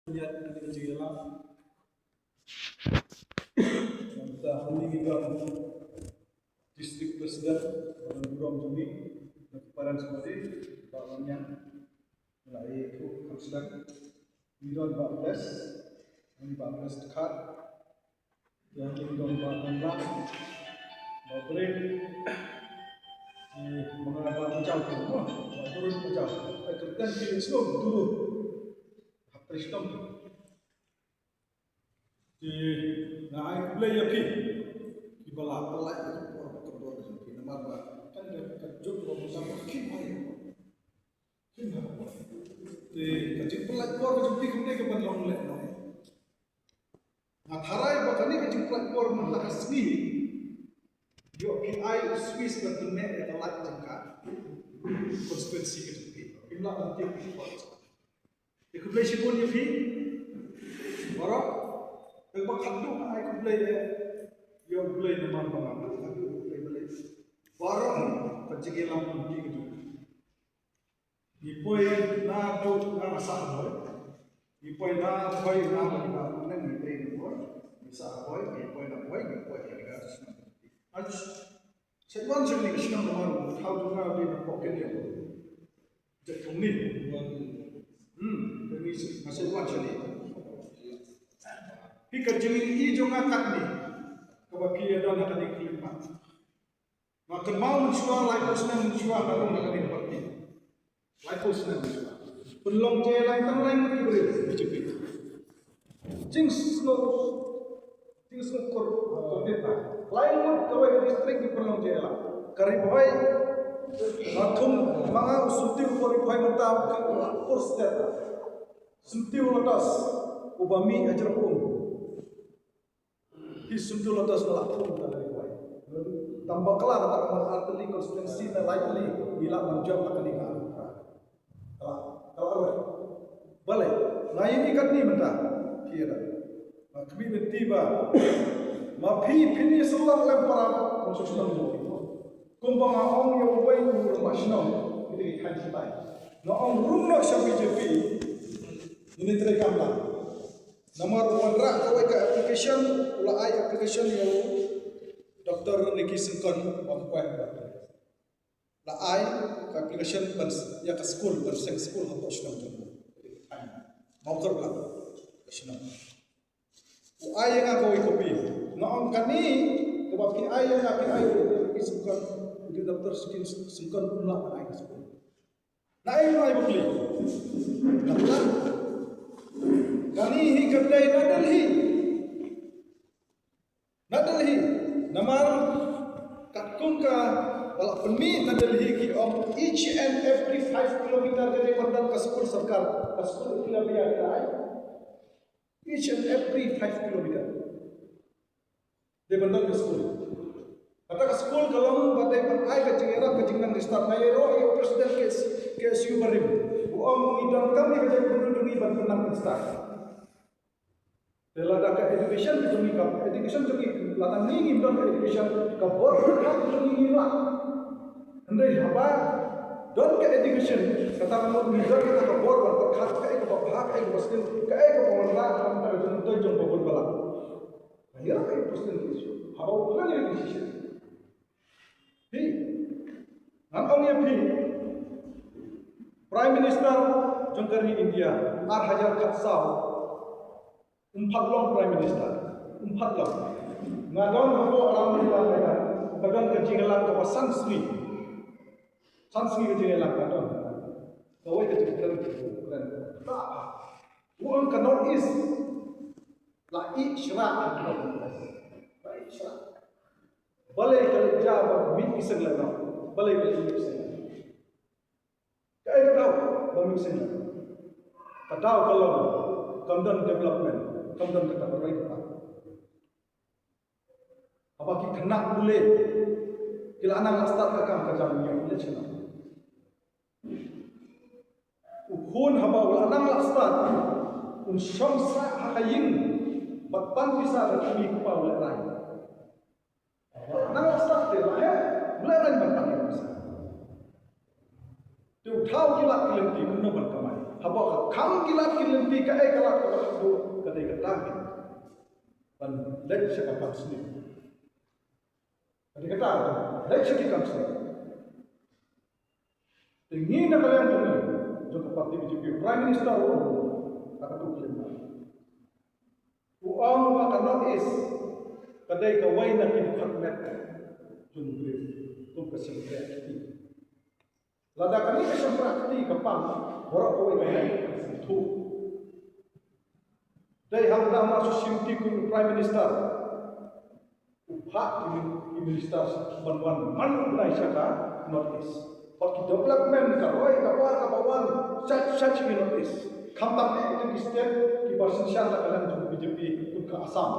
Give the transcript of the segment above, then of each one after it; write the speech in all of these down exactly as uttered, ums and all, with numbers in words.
Ïa, ïa, ïa, ïa. Mynta hangne ngi don District President, don burom jong ngi, don parents body, Bah Wanniang, la ïathuh kham sdang. Ngi don Bah Bless, ngi Bah Bless Dkhar. Ïa, ngi don Bah Wanrah, Bah Brek, eh, ma nga Bah Majaw, Bah Durun Majaw. Ai kyrteng ki sngewbha tu. Hap trei sngewbha. Te nga ai khublei ïa phi kiba la pynlait ïa ka por ka dor jong phi namar ba kan ka juk ba mynta ba kim ai. Kim ai. Te ka jingpynlait por ka jong phi kam dei ka ban long lehnoh. Nga tharai ba kane ka jingpynlait por mynta ka sngi ïoh phi ai u switch ban pynneh ïa ka light jong ka constituency ka jong phi. Phim lah ban tip phi por. Te khublei shibun ïa phi baroh. Te ba khatduh nga ai khublei ïa, ïa U Blei namar ba nga khatduh khublei balei baroh ka jingïalam lynti ka jong ngi. Ngi poi na duh na nga sah boi. Ngi poi na boi na ba ngi ba ngi dei na boi. Ngi sah boi, ngi poi na boi, ngi poi na duh. Ach, Seit wan shane ka shnong namar u thaw jong nga u dei na pocket ïa u. Jait thong ni. Hmm, ka ni nga seit wan shane. Phi ka jingïohi jong nga katne. Kaba phi ïa don ha kane ka khyllipmat. Nga kynmaw mynshuwa laiphew snem mynshuwa nga rung ha kane ka party. Laiphew snem. Pynlong jingïalang tang lai ngut ki briew B J P. Jingsngew, jingsngew kor, kor bit ba. Lai ngut kawei ka district ki pynlong jingïalang. Ka Ri Bhoi, nga thung ma nga u Syntiew ka Ri Bhoi mynta ka por stet. Syntiew Lotos, uba mih ha Jrong Um. Hi Syntiew Lotos nga la thung ka Ri Bhoi. Tang bakla kata ka mar artylli constituency na lai tylli ngi la ban jop ha kane ka arphew phra. Ka la, ka la roi. Balei nga ïohi katne mynta. Phi ïa da. Nga khmih lynti ba ma phi phin ïa sylloh lem para konstituency jong phi. Kumba nga ong ïa uwei u rangbah shnong, ki dei ki thaiñ shatai. Nga ong rung noh sha B J P, ngin ïa trei kam lang. Namar u wanrah kawei ka application, u la ai application ïa u Doctor Nicky Syngkon, ba kum u doctor. La ai ka application ban s-, ïa ka skul, ban seng skul hapoh shnong jong u. Thaiñ. Mawkyrpang. Ka shnong. U ai ïa nga kawei copy. Nga ong kane, kaba phi ai ïa nga, phi ai ïa u Syngkon, u Doctor Syngkon, Syngkon um lah ban ai ka skul. Na ai, na ai bukli. Kata. Kane hi ka dei na Delhi. Na Delhi. Namar katkum kaba la pynmih na Delhi ki ong each and every five kilometer ka dei ban don ka skul sorkar, ka skul Eklavya ka dei. Each and every five kilometer. Dei ban don ka skul. Kata ka skul ka long ba dei ban ai ka jingïarap ka jingnang ringstar. Nga ïaroh ïa u president K S, K S U barim. U ong ngi donkam ïa ka jaitbynriew jong ngi ban pynnang ringstar. Te lada ka education ka jong ngi ka, education jong ngi lada ngi ngim don ka education ka bor ka jong ngi ngi lah. Hynrei haba don ka education, kata ka mut ngi don kata ka bor ban pyrkhat kaei kaba bha, kaei kaba sniew, kaei kaba wanrah ha kata ka jingmyntoi jong ka bor balang. Nga ïa ka impossible issue. Haba u plan ïa ka decision. Phi. Ngan ong ïa phi. Prime Minister jong ka ri India, ar hajar khatsaw. Um pat long Prime Minister. Um pat long. Nga don hapoh Aram Villa nga, ka don ka jingïalang kaba san sngi. San sngi ka jingïalang nga don. Kawei ka jingkren, kren. U ong ka North East. La ïeh shrah. La ïeh shrah. Balei ka leit jia ba mih ki seng lehnoh? Balei ka leit mih ki seng lehnoh? Kaei ka daw ba mih ki seng lehnoh? Ka daw ka long kam don development, kam don kata ka roi ka par. Haba ki khynnah pule ki la nang la start ka kam ka jam ïa pule shnong. U khun haba u la nang la start un shong sah ha ka ïing bad pan pisa da kmie kpa u lehrain. Nang la start te la heh u lehrain ban pan ïa pisa. Te u thaw ki lad ki lynti kumno ban kamai. Haba ka khang ki lad ki lynti kaei ka lad ka ban leit sha ka kam sniew. Ka dei kata, leit sha ki kam sniew. Te ngi na ka liang jong ngi, jong ka party B J P, Prime Minister u ong ha katu ka lynti, u ong ba ka North East ka dei kawei na ki dkhot met jong ngi, kum ka seng kti. Lada kane ka seng kti ka pang, baroh kawei ka dei ka seng thuh. Dei hangta Mar Sushim Tee kum u Prime Minister, u phah ki min-, ki minister ban wan man u bnai sha ka North East. Bad ki development, ka roi, ka par, kaba wan sha, sha ki North East. Khamtam eh ki state kiba synshar da ka liang jong B J P, kum ka Assam.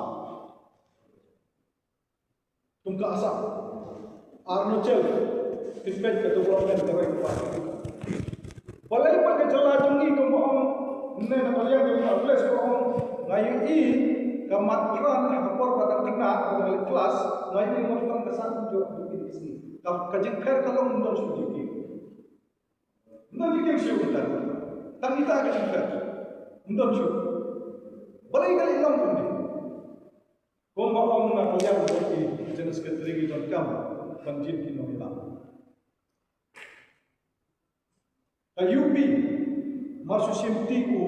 Kum ka Assam, Arunachal, pynpeit ka development ka roi ka par. Balei pat ka jylla jong ngi, kumba ong ne na ka liang jong ngi, na place ba ong, nga ïohi ka mat phran ha ka por ba dang khynnah, ba dang leit klas, nga ïohi mat phran ka san kumjuh jong ki sngi. Ka, ka jingpher ka long ym don shuh jingkieng. Ym don jingkieng shuh kumta. Tang ita ka jingpher. Ym don shuh. Balei ka leit long kumne? Kumba ong na ka liang jong ki General Secretary, ngi donkam ban jied ki nongïalam. Ka U P, Mar Sushim Tee u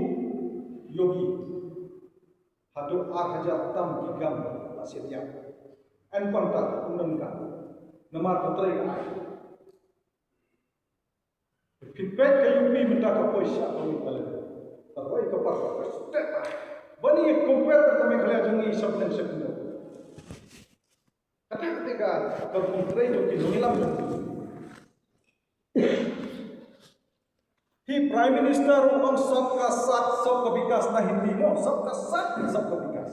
Yogi, haduh ar hajar tam ki gam la siat ïap. Encounter, ym donkam. Namar ka trei ka ai. Phin peit ka U P mynta ka poi sha kawei ka level. Ka roi ka par ka step up. Ban ïa compare ka Meghalaya jong ngi sha bneng sha khyndew. Kata kata ka, ka rukom trei jong ki nongïalam jong ngi. Hi Prime Minister u ong sabka saath sabka vikas na Hindi, no, sabka saath sabka vikas.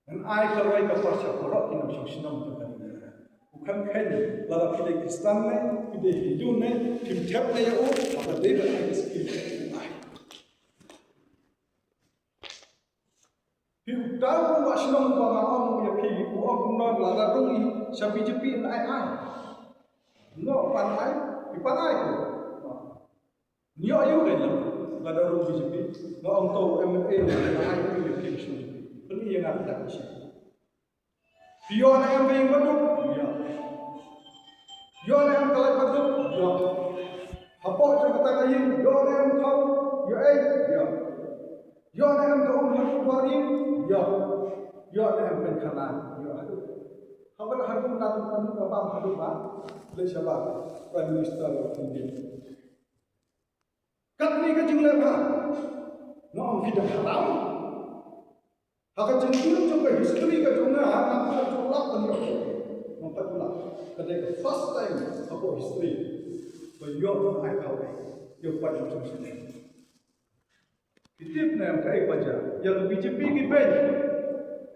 Ngan ai ka roi ka par sha baroh ki nongshong shnong jong ka ri. U kham kheiñ lada phi dei Khristan ne, phi dei Hindu ne, phim thep ne ïa u, haba dei ban ai ka skim, ai. Phi uta u wah shnong ba nga ong ïa phi, u ong kumno, lada rung i sha B J P yn ai ai. Ngo pan ai, phi pan ai ko. Ngi ïoh aïu kein, lada rung B J P, nga ong to M L A, nga ai aïu ïa phi sha B J P. Pynïoh ïa nga kata ka sha. Phi ïoh ne em ka ïing baduk? Ïoh. Ïoh ne em ka light baduk? Ïoh. Hapoh jong kata ka ïing, ïoh ne em khaw? Ïoh ei? Ïoh. Ïoh ne em ka um haduh ba ïing? Ïoh. Ïoh ne em pynkhana? Ïoh haduh. Haba haduh nan nan ka bam haduh ba leit shabar Prime Minister of India. Katne ka jingleh bha. Nga ong phi dang haram. Ha ka jingim jong ka history ka jong nga, nga pat ju lah ban ïoh. Nga pat ju lah. Ka dei ka first time hapoh history ba ïoh ban ai khaw ïa u paid jong shnong. Ki tip ne em kaei ba jia? Ïa ka B J P ki beiñ.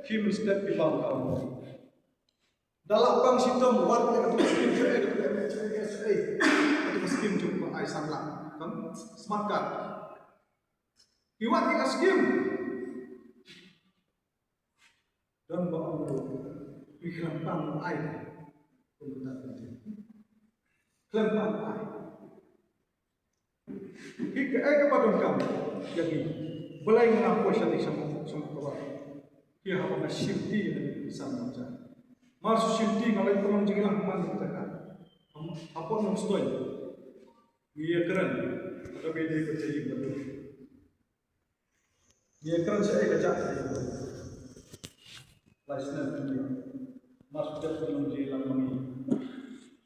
Ki mynstep ki bam khaw. Da la pang shitom, wat ïa kata ka skim jong ka M H I S A, kata ka skim jong ka ai san lak, kan, smart card. Ki wat ïa ka skim. Don ba ong ruh, ki khlem pang ai. Khlem pang ai. Ki kaei kaba donkam ïa ki. Balei nga poi shane sha ma, sha ma kaba. Ki haba nga shim ti ïa ki san ma ja. Mar shu shim ti nga leit pynlong jingïalang man ka jaka. Hapoh Nongstoiñ. Ngi ïakren. Ka ba dei ka jingïalang. Ngi ïakren shaei ka jaka. Lai snem pynlong. Mar shu dep pynlong jingïalang ma ngi.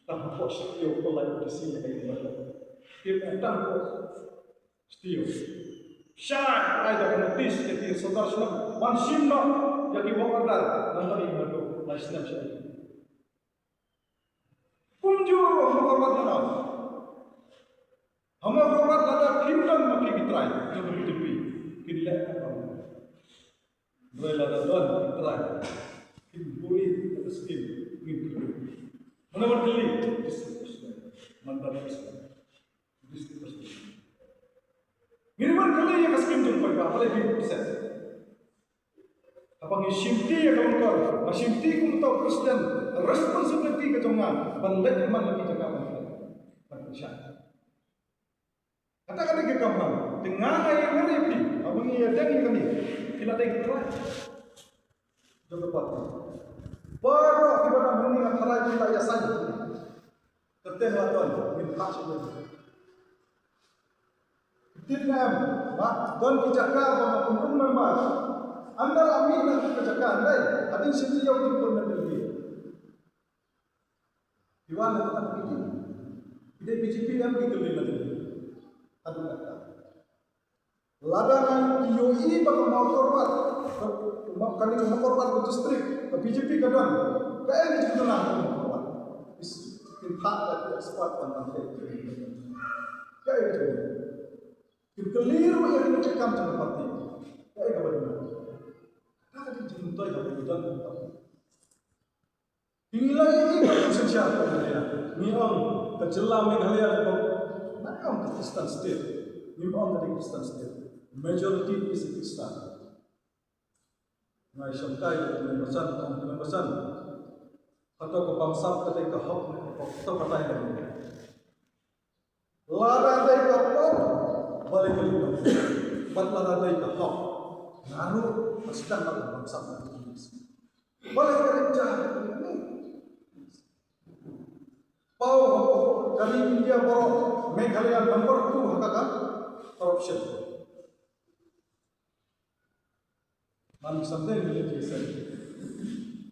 Tang hapoh Shatio ko lai U D C ïa ka ïing bad. Tip tang ko Shatio. Shai, ai da ka notice ïa ki sordar shnong. Ban shim noh ïa ki work order. Nang kane ïa ka lai snem shai. Kumjuh ruh ha Mawkyrwat lada. Ha Mawkyrwat lada kim don ma phi ki trai jong ka B J P. Kin leh ka kam. Hynrei lada don ki trai kin buri ïa ka skim, ngin kylli. Mano ban kylli? District President. Mandal President. District President. Ngin wan kylli ïa ka skim jong phi ba balei phi set. Haba ngi shim ti ïa ka longkor, nga shim ti kum uta u President, responsibility ka jong nga ban leit man la ki jaka ban leit. Ban pynshai. Kata ka dei ka kam nga. Te nga nga ïa nga ïa phi, haba ngi ïa deng ïa kane. Phi Ki la dei ki trai jong ka party. Baroh kiba don hangne nga tharai ki la ïasaid. Kata la don, ngin phah sha ïing. Tip ne em, ba don ki jaka ba nga pynrung member. Ynda la mih na ka jaka, ynda hadien shi taïew ki pun na Delhi. Ki wan na ka B J P. Ki dei B J P em ki kylli na Delhi. Haduh katta. Lada ngi ïohi ba ka Mawkyrwat, ka, ka, kane ka Mawkyrwat ka district, ka B J P ka don, kaei ka jingduna ka Mawkyrwat? Is, in fact, that expert on the faith. Kaei ka jingduna? Kin kylli ruh ïa kane ka kam jong ka party. Kaei kaba duna? Kata ka jingmyntoi kaba duna ka party. Ngi la ïohi ka kum synshar ka Meghalaya. Ngi ong ka jylla Meghalaya ka, ngi ong ka Christian state. Ngi ong ka Christian state. Majority is a Christian. Nga ïa shongkai ka Tymmen Basan, ka Tymmen Basan. Hato ka bamsap ka dei ka hok ne ka pop, to batai ka dei. Lada dei ka pop, balei ka lyngngoh? Bad lada dei ka hok, nga ruh nga sdang ban bamsap. Balei ka ring jah? Paw, ka ri India baroh, Meghalaya number two ha ka corruption. Man Sunday ni ki sen.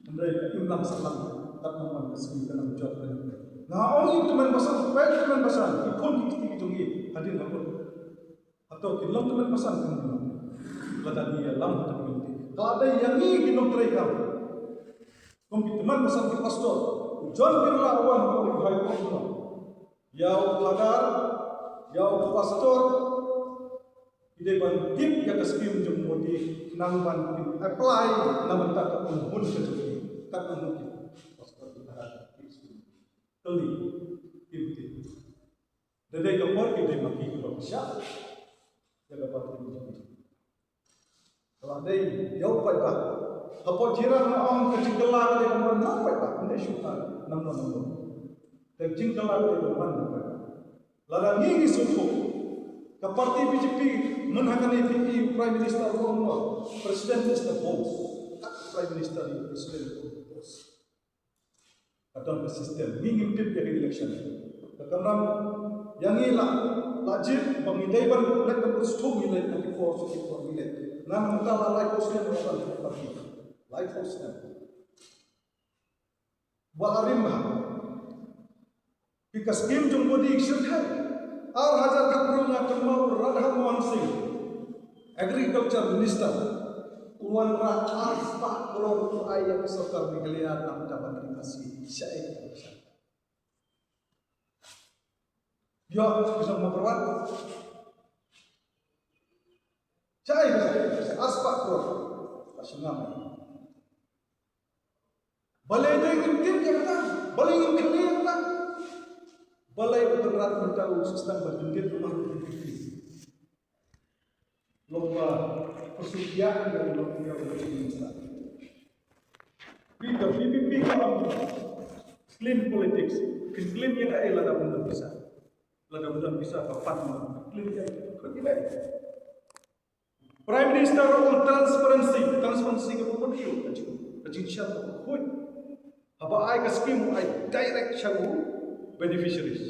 Hynrei ka imlang sahlang, kat nang man ka sngi ka nang jot ka nang. Nga ong ïa u Tymmen Basan, peit u Tymmen Basan, ki khun ki kti ki jong ngi, hadien ha khun. Hato kin long Tymmen Basan kin long. Lada ngi ïalam ha ka community. Ka la dei ïa ngi ki nongtrei kam. Kum ki Tymmen Basan ki pastor. U John Birla u wan ha u High Court u ong, ïa u Father, ïa u pastor, ki dei ban tip ïa ka skim jong Modi, khnang ban apply na bynta ka kynhun ka jong ki. Kat nang ki pastor ki Father ki skim. Kylli, kim tip. Da dei ka por ki dei ma ki kiba pynshah ïa ka party. Ka la dei ïa u paidbah. Hapoh Jirang nga ong ka jingkylla ka dei ka mon na u paidbah, ym dei shu ka nam nam nam. Ka jingkylla ka dei ka mon na u paidbah. Lada ngi ngi sngewthuh, ka party B J P, myn ha kane phi i u Prime Minister u ong, President is the boss. Ka Prime Minister ïa u President u ong boss. Ka don ka system. Ngi ngim tip ïa ka election. Ka kamram ïa ngi la, la jied ba ngi dei ban leit ban sdang ngi leit, ngi por sdang ngi leit. Nga mynta la laiphew snem nga don ha ka party. Laiphew snem. Ba la rim ha. Phi ka skim jong Modi shyrkhei. Ar hajar khatphra nga kynmaw Radha Mohan Singh, Agriculture Minister, u wanrah ar spah klur u ai ïa ka sorkar Meghalaya na ka bynta ban ri Khasi. Shaei ka pisa? Ïoh ka song Mawkyrwat. Shaei ka pisa? Ar spah klur. Ka sngewbha. Balei dei ngin tip ïa kata? Balei ngin kylli ïa kata? Balei u Conrad mynta u sdang ban pyntip ïa u V P P? Long ba pyrshah ïa u, long ïa u Chief Minister. Phi ka V P P ka ong clean politics. Kin clean ïa kaei lada ym don pisa? Lada ym don pisa ka fund kin clean ïa kaei? Prime Minister u ong transparency, transparency ka bun ïa ka jing, ka jingshem ka bun. Haba ai ka scheme u ai direct sha u beneficiaries.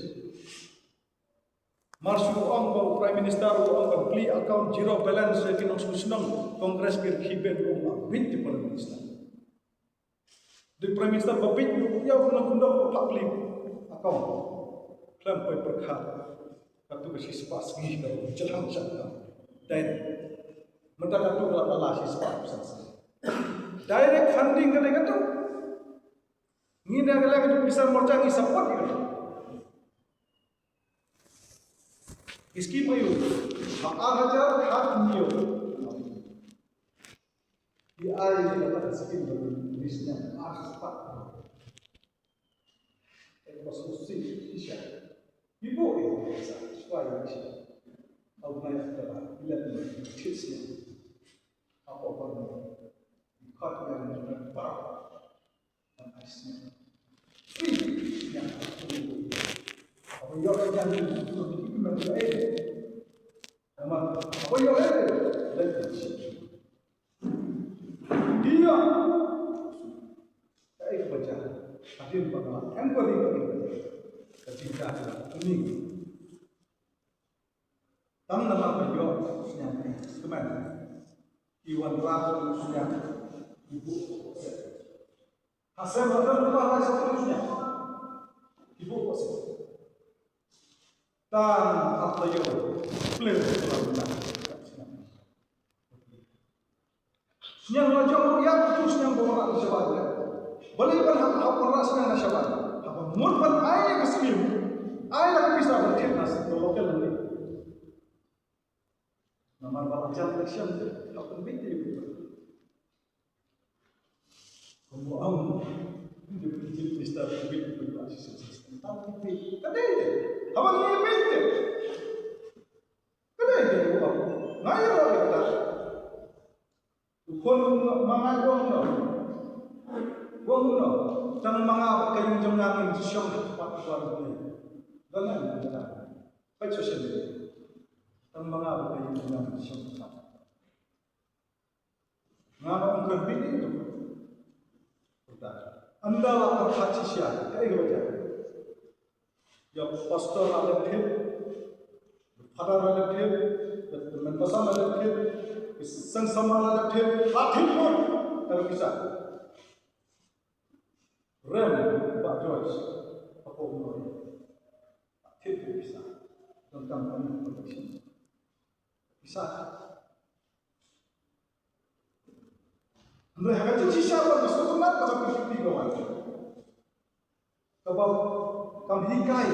Mar shu ong ba u Prime Minister u ong ban plie account zero balance ïa ki nongshong shnong, Congress ki rkhie ban u ong ba bit ki Prime Minister. Dei Prime Minister ba bit ïa u nongkyndong ba plie account. Khlem poi pyrkhat. Katto ka shispah sngi ka jylliew sha ka. Dei. Mynta katto ka la kylla shispah san sngi. Direct funding ka dei katto. Ngi na ka liang ka jong pisa morcha ngi support ïa ka. Ki skim aïu? Ha ar hajar khathynñiew. Ki ai ïa kata ka skim ba ngi sngewthuh ar spah. Ek bas usi isha. Ibu ïa ka sa shwa ïa isha. Au mai ka ba ila ni chit sngewthuh. Apa ba ni. Ipat ïa ni ba. Kin ba ka la enquiry ka jingkha ka uni. Tang namar ba ïoh sniang kmen. Ki wanrah sniang ki buh. Ha sem ha sem ba ha sem sniang ki buh. Tang hap la ïoh play la la. Sniang la jong ïa tu sniang ba la shabar. Balei ban hap hap la sniang la shabar. Haba mut ban ai ka skim. Ai la ka pisa ban thied na sa local ni. Namar ba la jan election te hap ban bit te. Kumba ong Deputy Chief Minister, bit ban ba si sa. Tang bit. Ka dei te. Haba ngi bit te. Ka dei te. Nga ïa la ka. U khun ma nga wang no. Wang no. Tang ma nga ka ïing jong nga ngin shong ha pat pat ni. Don ngan kata. Peit social media. Tang ma nga ka ïing jong nga ngin shong ha pat. Nga ong kyrpid ïa tu. Kata. Ynda la pyrkhat shisha, kaei kaba jia? Ïa pastor la leh phit, father la leh phit, ïa mempasam la leh phit, ïa seng samla la leh phit, la phit pun. Ka pisa. Rem, Bah George, apa umur? La phit pisa. Tentang pisa. Hynrei ha ka jingshisha ba ka sngewtynnat ka jong ka kti ka wan. Kaba kam hikai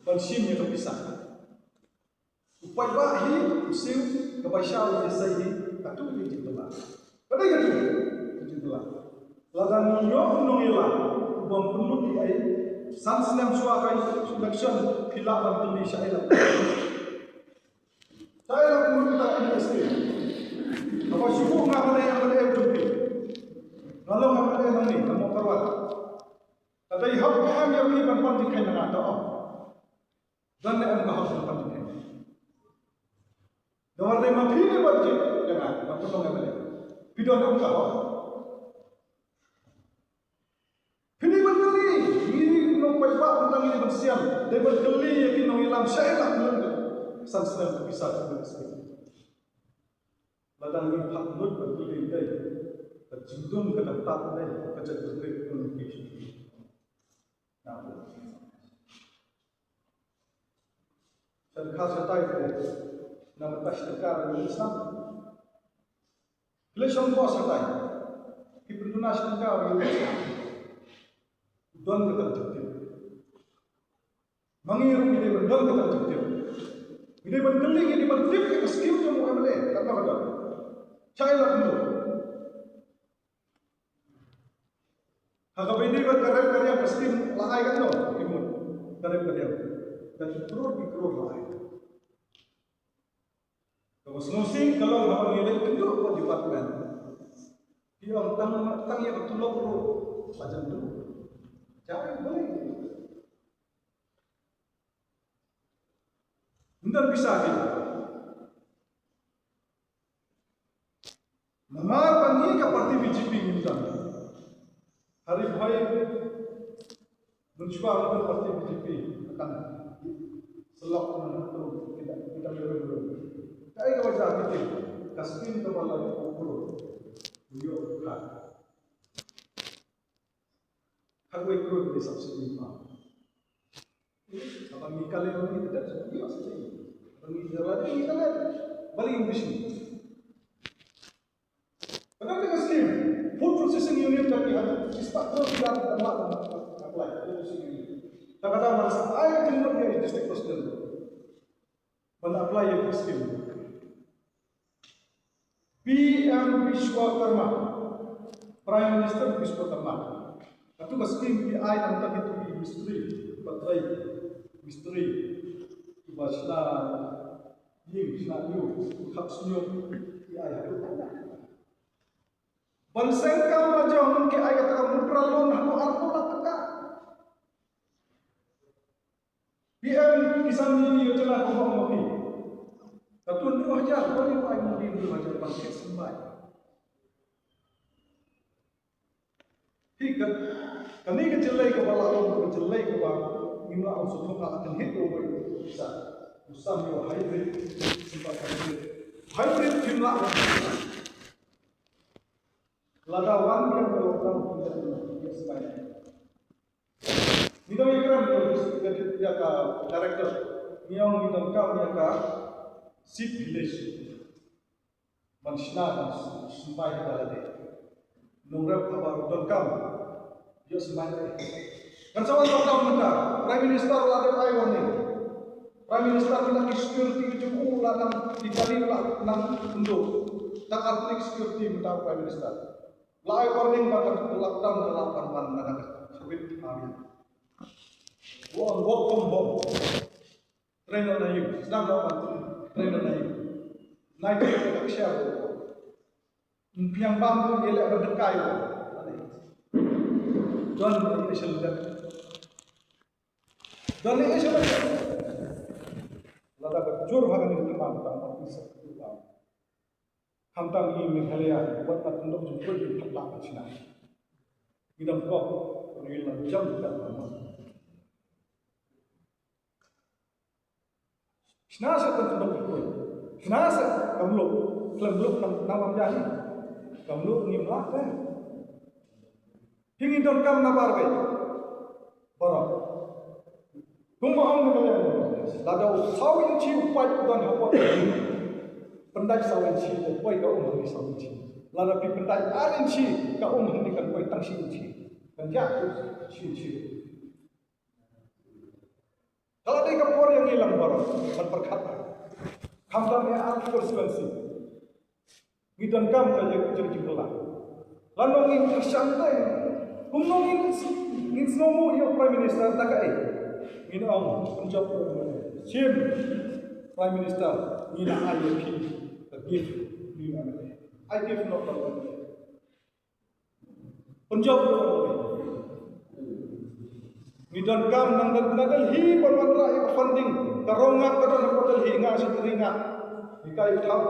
ban shim ïa ka pisa. U paidbah hi u siew kaba sha u ïasei hi katu ka jingtynnat. Ka dei katu ka jingtynnat. Lada ngi ïoh u nongïalam u bym pynlut ei ei, san snem shuwa ka election phi lah ban pynlut shaei la. Shaei la kumno kita M L A state. Haba shu buh nga ban ai M L A jong phi. Nga long M L A nangne, nga Mawkyrwat. Ka dei hok em ïa phi ban pan jingkheiñ na nga, to ong. Don ne em ka hok ban pan jingkheiñ? Namar dei ma phi ne ban jied ïa nga ban pynlong M L A. Phi don ne em ka hok? Phi dei ban kylli, ngi nongpaidbah mynta ngi dei ban sian, dei ban kylli ïa ki nongïalam shaei la pynlut ka san snem ka pisa ka pisa. Lada ngi phah lut ban kylli dei ka jingdum ka dang tad dei ka jingdum ka communication. Sha dkhar shatai te na mynta shi tyngka ruh ngim sam. Khlei shong bor shatai ki pynduna shi tyngka ruh ngim sam. Don ka tang jingtip. Ma ngi ruh ngi dei ban don ka tang jingtip. Ngi dei ban kylli, ngi dei ban tip ïa ka skim jong u M L A. Katno ka don? Shaei la pynlut? Ha kaba ïadei bad ka rep ka riang ka skim la ai katno? Ki mut ka rep ka riang. Da ki klur ki klur la ai. Kaba sngewsih ka long haba ngi leit kynduh ka department, ki ong tang, tang ïa ka tulop ruh la jan tu. Jai balei? Ym don pisa ki. Namar ba ngi ka party B J P ngim don. Hari phai mynshuwa ngi ka party B J P, kan syllok ngi tu kita kita. Kaei kaba jia kita? Ka skim kaba la ïoh u ïoh ka. Khatwei klur ki subsidy ma. Haba ngi kale ngi dep sa ngi subsidy. Haba ngi jala ngi kale. Balei ngi bishni? Kata ka skim, food processing unit ka ki hap, ki spah klur ki dan dan la apply, food processing unit. Ta kata man sa ai jingmut ïa district president. Ban apply ïa ka skim. P M Vishwakarma, Prime Minister Vishwakarma. Katu ka skim ki ai nangta kito ki mistri, ki ba trei mistri, ki ba shna ïing, shna ïew, khap snium, ki ai ha. Ban seng kam la jong ki ai kata ka mudra loan haduh arphew lak tyngka. P M Kisan Niddhi Yojana ka ong ma phi. Ka tu hynriew hajar, balei ym ai Modi hynriew hajar ban thied symbai? Hi ka, kane ka jyllei kaba la long ka jyllei kaba ngim lah ban sngewthuh ka la kynhit ïa uwei u sam ïa u hybrid, sympa hybrid. Hybrid phim lah ban. Lada wan biang ka lockdown, phim lah ban ïa sbai. Ngi dang ïakren ïa ka, ïa ka director. Ngi ong ngi donkam ïa ka seed village. Ban shna ban symbai ha ka lade. Nongrep haba donkam ïoh symbai. Kan sa wan lockdown mynta, Prime Minister la dep ai warning. Prime Minister mynta ki security ki jong u la nang, ki kali la nang ynduh. Tang artylli ki security mynta Prime Minister. La ai warning ba ka lockdown ka la pan pan na ka khwit ha ri. Work from home. Trei na ïing, sdang na ban trei na ïing. Nai trei na ksiar. Pynïang bam tu ïaleh ban dengkai. Don ni isel dak. Don ni isel dak. Lada ka jur ha kane ka tymmen tang ma isa tu bam. Khamtam ngi Meghalaya, wat pat ndok jingkut jingpyrkhat la ka shna. Ngi dang kok, ngi la jam ka ma. Shna sa kan tbak koi. Shna sa kam lok. Khlem lok kam nam am jani. Kam lok ngim lak eh. Hi ngi donkam nabar beit. Baroh. Kumba ong ngi kaliang. Lada u saw inchi u paip u don hapoh. Pyndait saw inchi u poi ka um hangne saw inchi. Lada phi pyndait ar inchi ka um hangne kan poi tang shi inchi. Kan ïaid shi inchi. Ka la dei ka por ïa ngi lang baroh ban pyrkhat. Khamtam ïa ar constituency. Ngi donkam ka ïa ka jingkylla. Lano ngin kyrshan te. Kumno ngin, ngin sngewnguh ïa u Prime Minister da kaei. Ngin ong pynjop u shim Prime Minister, ngi la ai ïa phi ka gift. Ngi la ai gift noh ka Pynjop. Ngi donkam na, na Delhi ban wanrah ïa ka funding. Ka rong ngap ka don hapoh Delhi, nga shu ri ngap. Ngi kai u thaw.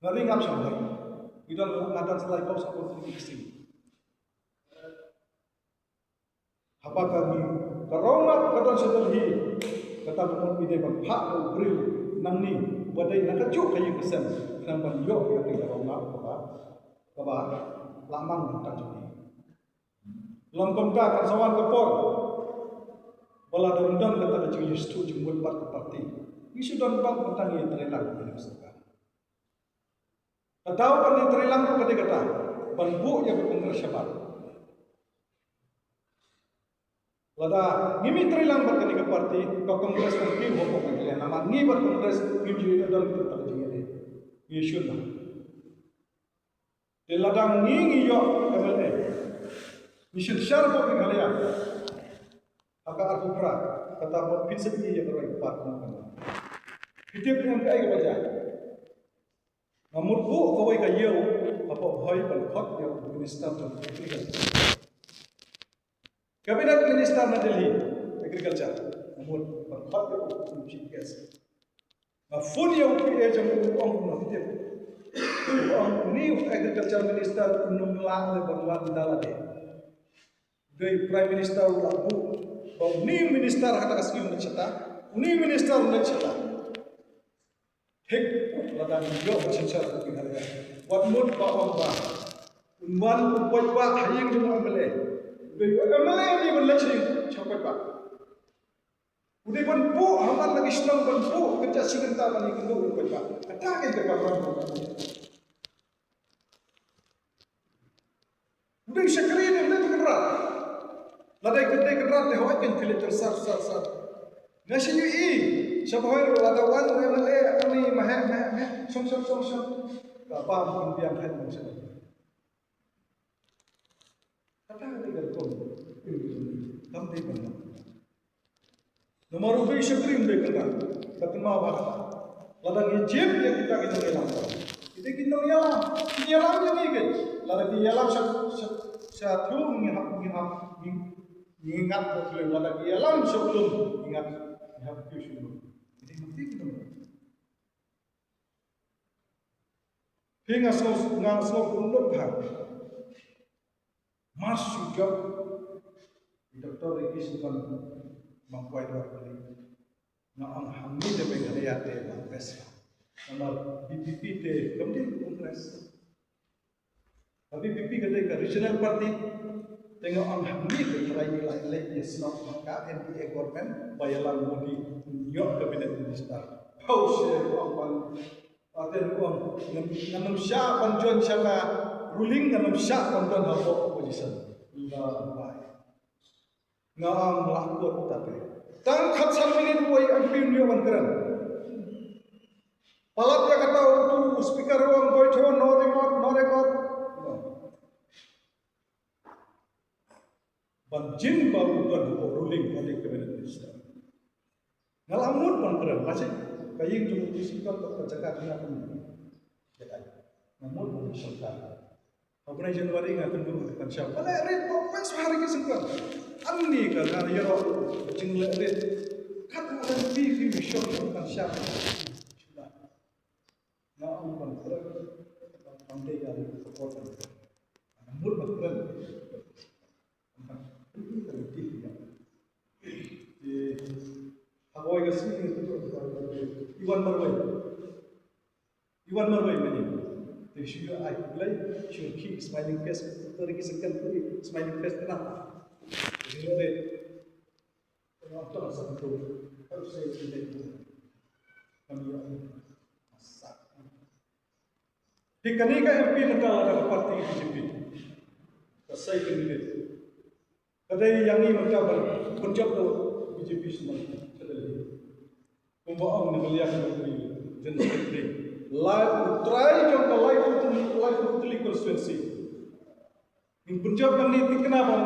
Nga ri ngap sha Mumbai. Ngi don, nga don sa lai phew saw ngut ki ksing. Haba ka ngi, ka rong ngap ka don sha Delhi. Kata ka mut ngi dei ban phah ïa u briew nangne ba dei na kajuh ka ïing ka sem, khnang ban ïoh ïa ka rong ngap kaba, kaba la mang tang jong ngi. Long kumta kan sa wan ka por ba lada ym don kata ka jingïasnoh jingmut bad ka party, ngi shu don bang tang ïatreilang ïa ka sorkar. Ka daw ban ïatreilang ka dei kata, ban buh ïa ka Congress shabar. Lada ngim ïatreilang bad kane ka party, ka Congress kan kiew hapoh Meghalaya, namar ngi bad Congress ngim ju ïadon kata ka jingïadei. Ngi shun lang. Te lada ngi ngi ïoh M L A, ngi synshar bad Meghalaya ha ka arphew phra, kata mut phin sa ïoh ïa ka roi ka par. Phi tip em kaei kaba jia? Nga mut buh kawei ka ïew hapoh Bhoi ban khot ïa u Minister jong Agriculture. Cabinet Minister na Delhi, Agriculture, nga mut ban khot ïa u Chief Guest. Nga phone ïa u P A jong u, u ong kumno, phi tip. U ong une u Agriculture Minister um lah leh ban wan da lade. Dei Prime Minister u la buh ba une u minister ha kata ka sngi un leit shata, une u minister un leit shata. Thik, lada ngi ïoh ban synshar ka Meghalaya, wat mut ba ong ba un wan u paidbah ha ïing jong u M L A. U dei u M L A ne ban leit sha ïing sha u paidbah. U dei ban buh ha man la ki shnong, ban buh kynja shi kynta ban ïakynduh ïa u paidbah. Kata ka dei ka kamram. U dei u shakri ne u dei u kynrad? Lada u dei u kynrad te hooid, kan phi leit sar sar sar. Nga shu ïohi sha Bhoi ruh, lada wan u M L A, ani ma heh ma heh ma heh, shong shong shong shong. Ka bam pynbiang heh ma shong. Kata ka dei ka rukom. Kam dei ban. Namar u dei u shakri, u dei u kynrad. Ka kynmaw ba kata. Lada ngi jied ïa kita ki nongïalam, kita ki nongïalam, ki ïalam ïa ngi ki. Lada ki ïalam sha, sha, sha thlur, ngi hap, ngi hap, ngi, ngi ngat ko thlur. Lada ki ïalam sha u lum, ngi ngat, ngi hap kiew sha u lum. Kita ki nongïalam. Phi, nga sngew, nga sngew kynduh bha. Mas shu jop. Doctor Ricky Syngkon, Mangkwai Dwar Pali. Nga ong hangne te Meghalaya te bang best. Namar V P P te kam dei Congress. Ka V P P ka dei ka regional party. Te nga ong hangne te trai ïa la ïa snoh ka N D A government ba ïalam Modi ïoh cabinet minister. Hau she ong ban Ate ruh ngam, ngam shah ban join sha ka ruling, ngam shah ban join ha ka opposition. Nga bai. Nga ong la kot tate. Tang khatsan minit wei M P ïoh ban kren. Palat ïa kata utu speaker u ong beit ho, no record, no record. Ban jin ba u don ha ka ruling ban dei cabinet minister. Nga la mut ban kren, lashai ka ïing jong u Syngkon ka jaka jong nga kumne. Jaka. Nga mut ban kren. Ha u bnai January nga kynduh ban kynshah. Ba leh rit ba pes ha Ricky Syngkon. Ani ka nga ïaroh jingleh rit. Kat u M P ki mission ban kynshah. Shuda. Nga ong ban kren. Ban dei ka report. Nga mut ban kren. Iwan Marwei. Iwan Marwei mane. Te shu ai Blei, shu ki smiling face, te ki second tu smiling face kena. Jadi, tengok tu rasa betul. Harus saya sendiri. Kami yang masak. Te kane ka M P mynta lada ka party B J P. Ka sai candidate. Ka dei ïa ngi mynta ban pynjop da B J P shnong. Ka dei. Kumba ong na ka liang ka dei. Jen secretary. Lai u trai jong ka lai putli, lai putli constituency. Ngin pynjop nangne te kane ba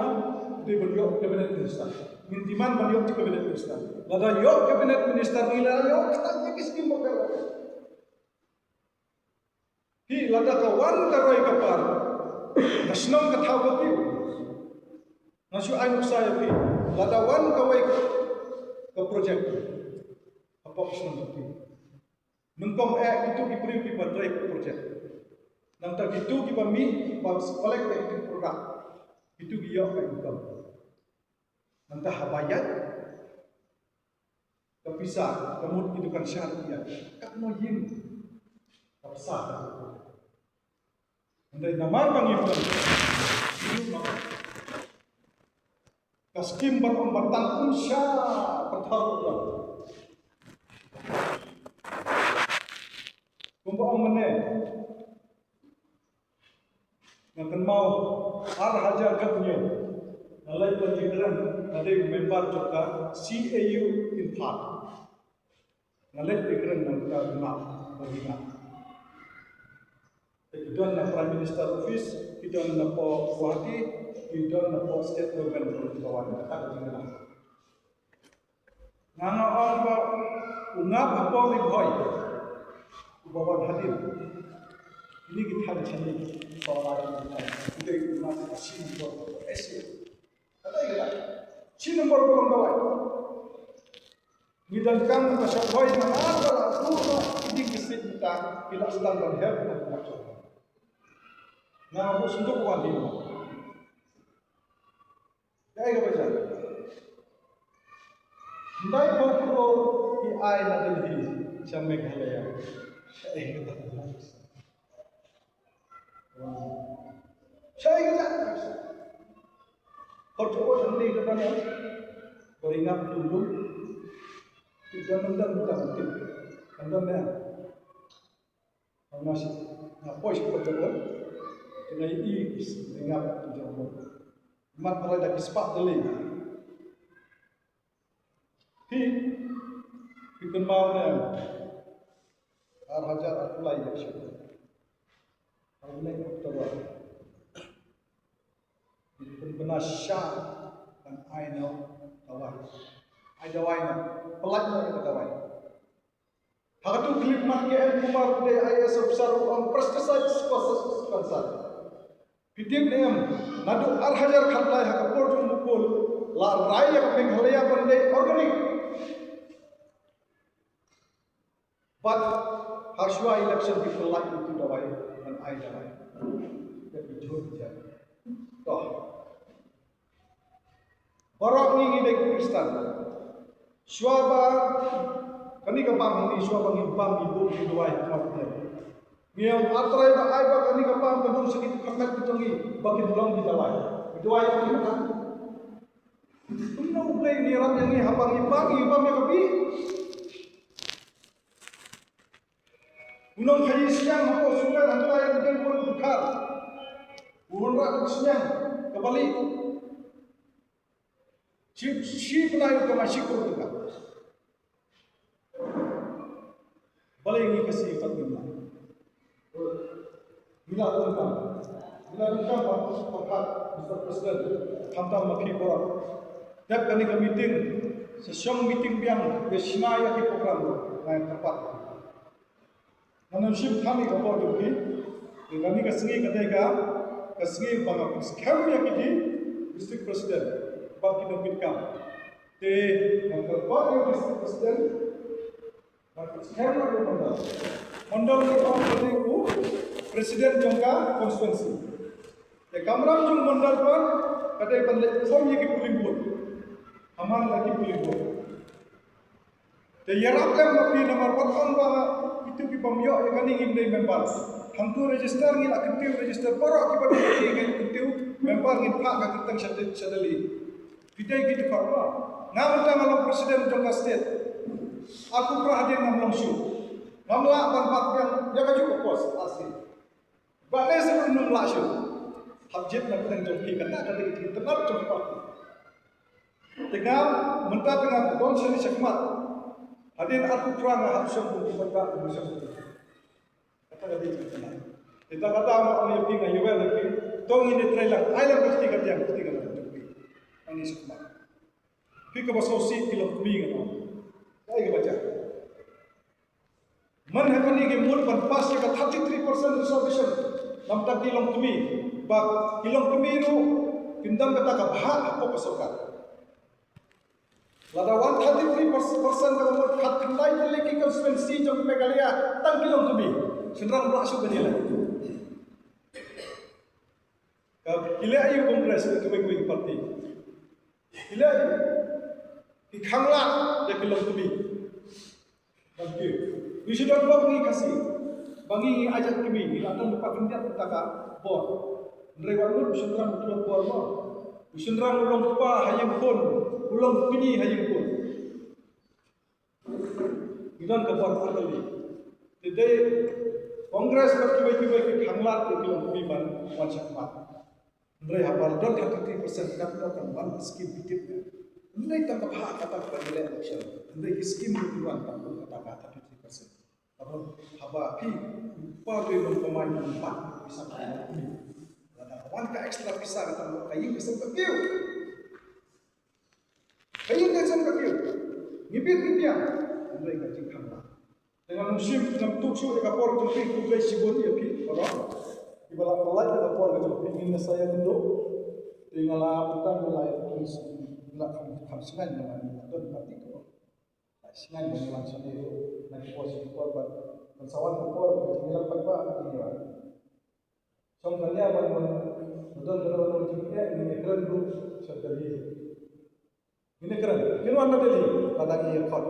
dei ban ïoh cabinet minister. Ngin demand ban ïoh cabinet minister. Lada ïoh cabinet minister ngi la ïoh kata ki skim ba ka. Phi lada ka wan ka roi ka par, ka shnong ka thaw ka phi. Nga shu ai nuksa ïa phi. Lada wan kawei ka project hapoh ka shnong ka phi. Nyngkong eh kitu ki briew kiba trei ka project. Nangta kitu kiba mih ba collect ïa kitu ki product. Kitu ki ïoh ka income. Nangta haba ïaid ka pisa, ka mut ki dukan shar ki ïa. Katno ïing ka pisa ka. Hynrei namar ba ngi pynlong ka skim ban ong ban tan kum sha pynthor u. Kumba ong mynne. Nga kynmaw ar hajar khathynñiew nga leit ban ïakren, nga dei u member jong ka C A U Imphal. Nga leit ïakren nangta u Ngap, u Ngap. Te ki don na Prime Minister Office, ki don na poh Guwahati, ki don na poh State Government College Bhawan, kata ka jingïalang. Nga nga ong ba u Ngap hapoh Ri Bhoi uba wan hadien. Kine ki thaiñ shane ba la ïa ki thaiñ. Kine u Ngap ka shi nombor Asia. Kata ïa kata. Shi nombor ba long dawai. Ngi donkam ka shah Bhoi na ar ba la dur ba ki ding ki sit mynta ki la stang ban help na ka shah Bhoi. Nga bu senduk wan hi. Kaei kaba jia? Hynrei phew klur ki ai na Delhi sha Meghalaya. Shaei kata? Shaei kata? Kor jubor hangne kata na. Kor ingap tu lum. Tu dan dan dan dan tu. Dan dan dan. Nga shi, nga poi shi pyrthei, te nga ïohi ki sngap ki jong u. Mat ba la da ki spah tylli. Phi, phi kynmaw ne em? Ar hajar arphew lai election. Ar ne October. Phi pynbna sha ban ai noh dawai. Ai dawai noh. Pynlait noh ïa ka dawai. Ha katu clip mat K M Kumar, u dei I A S officer, u ong pesticides causes cancer. Phi tip ne em, naduh ar hajar khatlai ha ka por jong u Mukul, la rai ïa ka Meghalaya ban dei organic. Bad ha shuwa election ki pynlait ïa utu dawai, ban ai dawai. Ïa ki jhur ki jhur. To. Baroh ngi ngi dei ki Khristan. Shuwa ba kane ka bam hangne, shuwa ba ngi bam, ngi buh, ngi duwai ha khmat Blei. Ngi ong, A Trai, ba ai ba kane ka bam kan long sha ki khmat ki jong ngi ba kin long ki dawai. Ngi duwai ïa kane ka bam. Kumno U Blei un ïarap ïa ngi haba ngi bam, ngi bam ïa ka bih? U nongkhaïi sniang hapoh Sumber hangta ïa u dei u dkhar. U wanrah ka sniang kaba lieh. Shi, shi bnai u kamai shi klur tyngka. Balei ngi Khasi pat ngim lah? Ngi lah donkam. Ngi lah donkam, Bah Pyrkhat, Mister President, khamtam ma phi baroh. Dep kane ka meeting, sa shong meeting biang, ïa shna ïa ki program, ngai kyrpad. Ngan ym shim than ïa ka por jong phi. Te kane ka sngi ka dei ka, ka sngi ba nga pynskhem ïa kine ki District President bad ki nongkitkam. Te nga kyrpad ïa u District President, nga pynskhem ïa u Mandal. Mandal ngi ong ka dei u President jong ka constituency. Te kamram jong u Mandal pat ka dei ban leh form ïa ki polling booth. Haman la ki polling booth. Te ïarap lem ma phi namar wat ong ba kito ki bym ïoh ïa kane ngim dei member. Hangto register ngi la kyntiew, register baroh kiba dei ngi la kyntiew member, ngin phah ka kyrteng sha, sha Delhi. Phi dei ki dkhot ba. Nga mynta nga long president jong ka state. Arphew phra hadien ngam long shuh. Ngam lah ban bat biang ïa kajuh ka post last year. Ba ne sa ym lah shuh. Hap jied na pdeng jong phi, kata ka dei ka itynnad jong ka party. Te nga mynta te nga don shane shakhmat. Hadien arphew phra nga hap shong kum ki paidbah, kum ki shong kum. Kata ka dei ka itynnad. Te kata nga ong ïa phi, nga ïohi ïa phi. To ngin ïatrei lang, ai lang ka kti kadiang, ka kti kadiang jong phi. Hangne shakhmat. Phi kaba sngewsih ki longkmie, nga ong. Kaei kaba jia? Man ha kane ki mut ban pass ïa ka thirty-three percent reservation. Namar ki longkmie, ba ki longkmie ruh kin don kata ka bhah hapoh ka sorkar. Lada wan thirty-three percent ka mut, khatkhyndai tylli ki constituency jong Meghalaya tang ki longkmie. Shynrang ba shu ban ïaleh. Ka ki leh aïu Congress, kiwei kiwei ki party? Ki leh aïu? Ki khanglad ïa ki longkmie. Thank you. Ngi shu don bor ngi Khasi. Ba ngi ngi ailad kmie, ngi la don lypa khyndiat kata ka bor. Hynrei wat lut u shynrang u tlot bor mo. U shynrang u long kpa ha ïing khun, u long kñi ha ïing khun. Ngi don ka bor ar tylli. Te dei Congress bad kiwei kiwei ki khanglad ïa ki longkmie ban wan shakhmat. Hynrei haba la don thirty-three percent, katno kan wan ka skim phi tip ne? Hynrei tang ka bhah kata ka ban leh election. Hynrei ki skim ruh ki wan tang kata ka thirty-three percent. Haba, haba phi, u kpa u dei ban kamai, ban bat pisa ka ïing. Lada ka wan ka extra pisa, kata ka ïing ka sem ka kiew. Ka ïing ka sem ka kiew. Ngi bit ngi biang. Hynrei ka jingkhanglad. Te ngam shym, ngam tuh shuh ïa ka por jong phi, khublei shibun ïa phi baroh. Kiba la pynlait ïa ka por ka jong phi, ngin ïa sa ïakynduh. Te nga la pyntan, nga la ïa phi, nga la kham, kham shngaiñ, nga la don party ko. Shngaiñ ban wan shane ruh na ki por sha ki por, bad ban sa wan ka por ka jingïalam paidbah ka jingïalam. Shong kane ban, ban don ka don jingïalam, ngin ïakren ruh sha Delhi. Ngin ïakren, kin wan na Delhi lada ngi ïakhot.